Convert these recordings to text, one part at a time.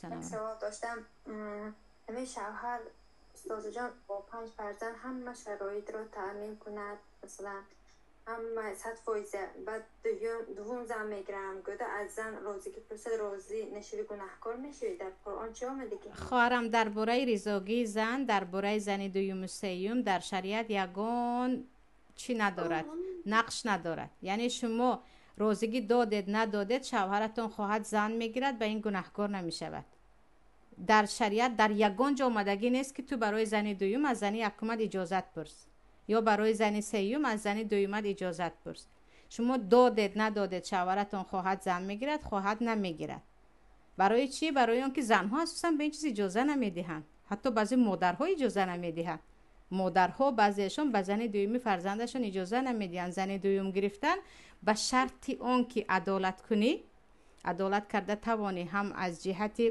Як савол доштам. Ҳамин шавҳар, устозаҷон, бо панҷ фарзанд ҳама шароитро таъмин кунад, масалан, ҳама 100%, баъд дуввум зан мегирам гӯда, аз зан розигӣ пурсад, розӣ нашавӣ, гунаҳкор мешавӣ? Дар Қуръон чӣ омаде ки? Хоҳарам, дар бораи ризогии зан, дар бораи зани дуюму сеюм дар шариат ягон чӣ надорад, нақш надорад. Яъне шумо розигӣ додед, надодед, шавҳаратон хоҳад зан мегирад, ба ин гунаҳкор намешавад. Дар шариат дар ягон ҷо омадагӣ нест, ки ту барои зани дуюм аз зани якумат иҷозат пурс ё барои зани сеюм аз зани дуюмат иҷозат пурс. Шумо додед, надодед, шавҳаратон хоҳад зан мегирад, хоҳад намегирад. Барои чӣ? Барои он ки занҳо асосан ба ин чиз иҷоза намедиҳанд. Ҳатто баъзе модарҳо иҷоза намедиҳанд. Модарҳо баъзеашон ба зани дуюми фарзандашон иҷоза намедиҳанд зани дуюм гирифтан, ба шарти он ки адолат кунӣ, адолат карда тавонӣ, ҳам аз ҷиҳати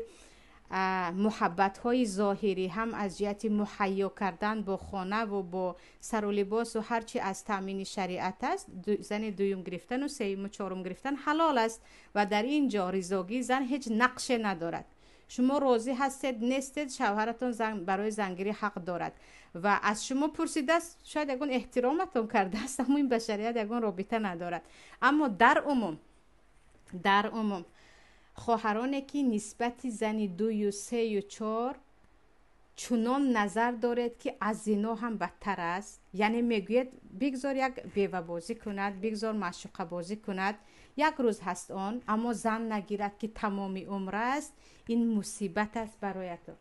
муҳаббатҳои зоҳирӣ, ҳам аз ҷиҳати муҳайё кардан бо хонаву бо сару либосу ҳар чи аз таъмини шариат аст. Зани дуюм гирифтану сеюму чорум гирифтан ҳалол аст ва дар ин ҷо ризогии зан ҳеҷ нақше надорад. Шумо розӣ ҳастед, нестед, шавҳаратон барои зангирӣ ҳақ дорад ва аз шумо пурсидааст, шояд ягон эҳтироматон кардааст, аммо ин ба шариат ягон робита надорад. Аммо дар умум хоҳароне, ки нисбати зани дую, сею, чор чунон назар доред, ки аз зино ҳам бадтар аст, яъне мегӯяд, бигзор як бевабозӣ кунад, бигзор маъшуқабозӣ кунад, як рӯз ҳаст он, аммо зан нагирад, ки тамоми умр аст, ин мусибат аст бароятон.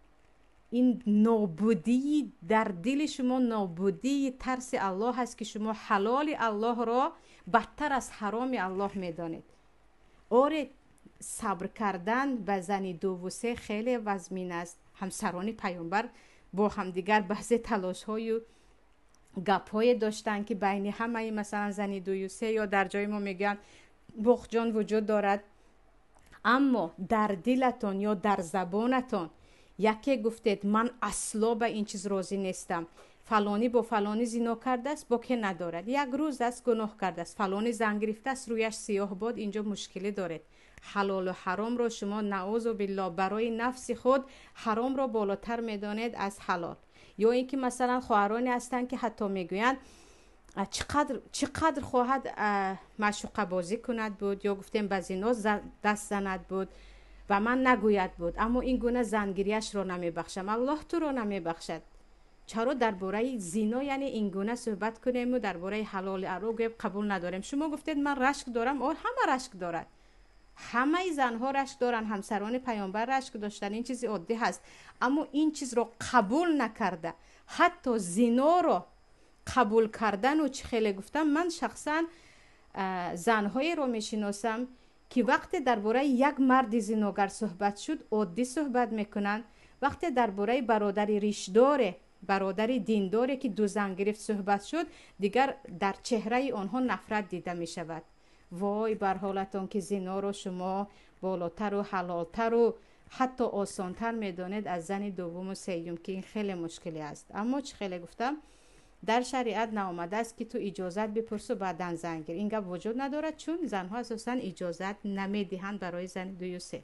Ин нобудии дар дили шумо, нобудии тарси Аллоҳ аст, ки шумо ҳалоли Аллоҳро бадтар аз ҳароми Аллоҳ медонед. Оре, сабр кардан ба зани дуву се хеле вазмин аст. Ҳамсарони Паёмбар бо ҳамдигар баъзе талошҳою гапҳое доштанд, ки байни ҳамаи, масалан, зани дую се ё дар ҷои мо мегӯянд боғҷон вуҷуд дорад. Аммо дар дилатон ё дар забонатон яке гуфтед, ман асло ба ин чиз розӣ нестам, фалонӣ бо фалонӣ зино кардааст, боке надорад, як рӯз аст, гуноҳ кардааст, фалонӣ зан гирифтааст, рӯяш сиёҳ бод, инҷо мушкилӣ доред. Ҳалолу ҳаромро шумо, наузу биллоҳ, барои нафси худ ҳаромро болотар медонед аз ҳалол. Ё ин ки, масалан, хоҳароне ҳастанд, ки ҳатто мегӯянд, чӣ қадр хоҳад маъшуқабозӣ кунад буд ё гуфтем ба зино даст занад буд ва ман нагӯяд буд, аммо ин гуна зангирияшро намебахшам. Аллоҳ туро намебахшад. Чаро дар бораи зино, яъне, ин гуна суҳбат кунему дар бораи ҳалоли аро гӯем, қабул надорем? Шумо гуфтед, ман рашк дорам. О, ҳама рашк дорад, ҳамаи занҳо рашк доранд, ҳамсарони Паёмбар рашк доштанд, ин чизи оддӣ ҳаст. Аммо ин чизро қабул накарда, ҳатто зиноро қабул кардану чӣ хеле гуфтам, ман шахсан занҳоеро мешиносам, ки вақте дар бораи як марди зиногар суҳбат шуд, оддӣ суҳбат мекунанд, вақте дар бораи бародари ришдоре, бародари диндоре, ки ду зан гирифт, суҳбат шуд, дигар дар чеҳраи онҳо нафрат дида мешавад. Вой бар ҳолатон, ки зиноро шумо болотару ҳалолтару ҳатто осонтар медонед аз зани дуввуму сеюм, ки ин хеле мушкиле аст. Аммо чӣ хеле гуфтам, дар шариат наомадааст, ки ту иҷозат бипурсу, баъдан зан гир. Ин гап вуҷуд надорад, чун занҳо асосан иҷозат намедиҳанд барои зани дую се.